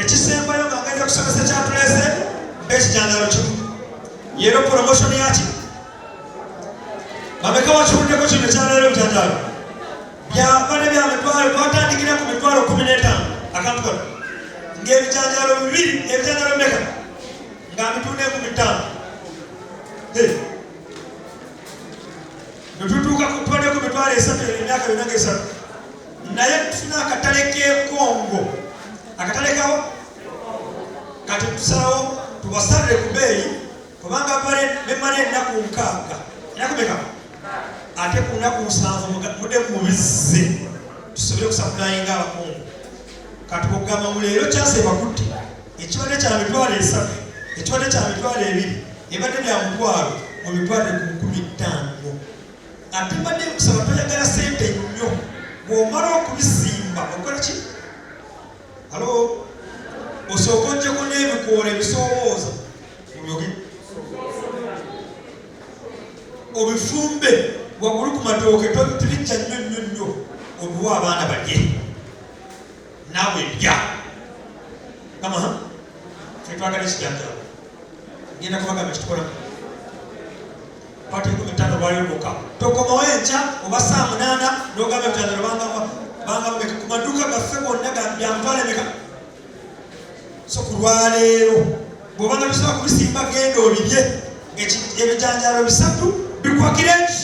Ekisembayo nga ngenda kusomesa kyatuleese mpa ekijanjalo kimu yero promotion yaki bameka wakiwuliddeko kino ekyaleero ebijanjalo byabadde bya mitwalo twatandikira ku mitwalo 15 akantu kano ng'ebijanjalo bibiri ebijanjalo meka nga mitunda 5000. Netutuuka tubadde ku 30,000 emyaka yonna ngaesatu naye tufuna akatale k'ekongo akatale kawo kati tusalawo tubasalire ku beeyi kubanga bemala ennaku 60 ennaku meka ate ku nnaku 7 mudde mubizze tusobole okusapulayinga abakungu. Kati kugamba ngu leero kyase bakutte ekibadde kya 30,000 ekibadde kya 20,000 ebadde bya mutwalo mu mitwalo ku 5,000. Ate mbadde nkusaba toyagala sente nnyo bw'omala okubisimba okola ki alo osooka ojjeko n'ebikoola ebisoobooza mubyoge obifumbe waggulu ku matooke tebijja nnyo nnyo nnyo obiwa abaana balye naawe lya kama fetwagala ekijanjalo ngenda kubagamba kitukolamu kwata 50,000 lwali lwoka tokomawo enkya oba saa 8 nogamba ebijanjalo banga ku maduuka gaffe gonna bya mutwalo emeka. So ku lwaleero bw'obanga tosobola kubisimba genda obirye ebijanjalo bisatu bikwakira eki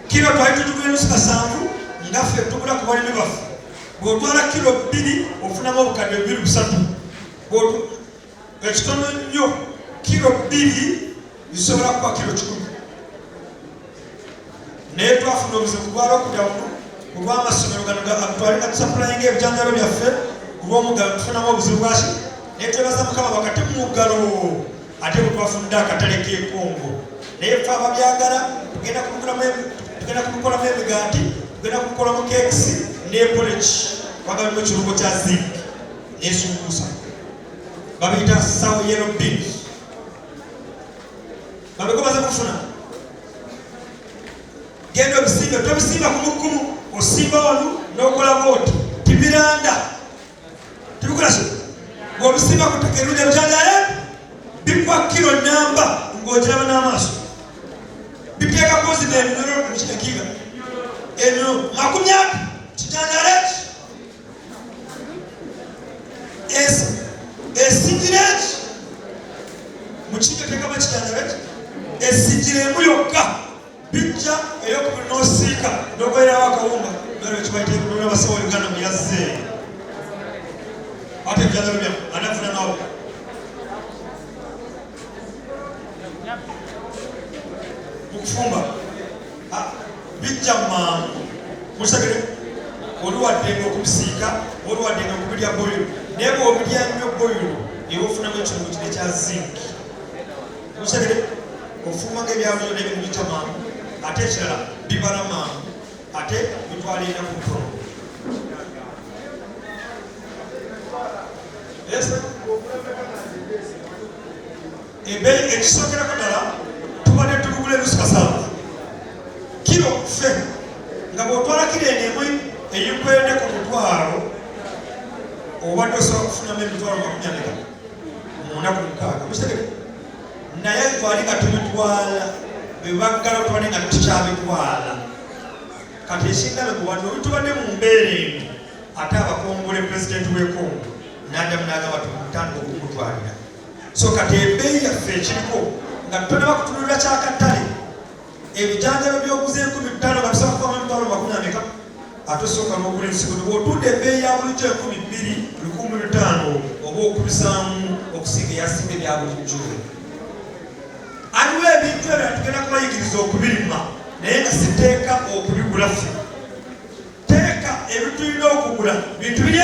kiro twali tutugula enusu kasanvu nga ffe tugula ku balimi baffe bw'otwala kiro 2 ofunamu obukadde 2 3 ekitono nnyo kiro 2 zisobola kuba kiro 100. Naye twafuna obuzibu bwa lockdown olw'amasomero gano twali nga tusapulayinga ebijanjalo byaffe ku lw'omuggalo tufunamu obuzibu bwaki naye twebaza Mukama wakati mu muggalo ate bwe twafunidde akatale k'ekongo naye ffe ababyagala tugenda kubikolamu emigaati tugenda kubikolamu keekisi ne poleki twagala ekirungo kya zinc n'esumbuusa babiyita sawo yellow beans babeko baze kufuna genda obisimbe tobisimba kumukumu osimba wano n'okola bwoti tibiranda tibikola ki bw'obisimba ku ttaka erungi ebijanjalo bikwa kiro namba ng'ogiraba n'amaaso biteekako zino eminyolo ekiga eminyolo 20 kijanjalo eki esigira eki mukiga teekamu ekijanjalo eki esigira emu yokka bijja eyokubiri n'osiika n'ogoyerawo akawunga nolwekibaiteekunona basawo Uganda muyazze ate ebijanjalo byamu anafuna nawo mukufumba bijja mangu musagere oli waddenga okubisiika oli waddenga okubirya boyiro naye bwobirya nnyo boyiro ewe ofunamu ekirungo kino ekya zinc musagere ofumba nga ebyabuliyo naye bino bijja mangu ate ekirala bibala mangu ate bitwala enaku ntono. Ebbeeyi ekisookerako ddala tubadde tubugula enusu kasanvu kiro ffe nga bw'otwala kiro eno emu eyikwende ku mutwalo obadde osobola kufunamu emitwalo 44 ku 60 mukitegere naye twali nga tubitwala bebaggala tubadde nga tukyabitwala kati ekindabe ku wano tubadde mu mbeera eno ate abakongole pulezidenti w'ekongo n'addamu n'agamba tutandika okumutwalira so kati ebbeeyi yaffe ekiriko nga tonaba kutunulira kyakatale ebijanjalo by'oguza 5,000 nga bisobola kuvamu emitwalo makumi ameka ate osooka n'ogula ensigo bw'otunda ebbeeyi ya bulijjo 2,000 1,500 oba okubisaamu okusinga eyasinga ebya bulijjo. Aliwo ebintu ebyo tugenda kubayigiriza okubirima naye nga siteeka okubigula ffe teeka ebitulina okugula bintu biri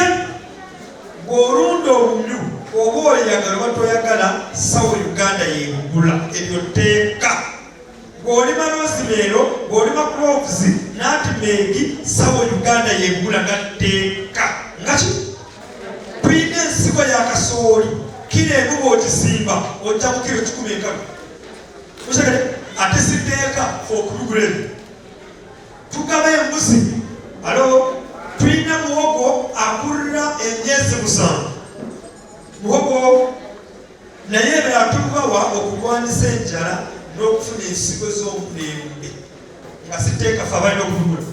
bw'olunda obumyu oba oyagala oba toyagala sawo Uganda yebugula ebyo teeka bw'olima rosemary bw'olima cloves nutmeg sawo Uganda yebugula nga teeka nga ki tulina ensigo ya kasooli kiro emu bw'ogisimba ojja ku kiro 100 enkalu ate siteeka fe okubigula ebyo tugaba embuzi alo tulina muwogo akulira emyezi Emyezi 7 muhogo, naye ebirala tubawa okulwanyisa enjala n'okufuna ensigo z'omulembe nga siteeka fe abalina okubigula.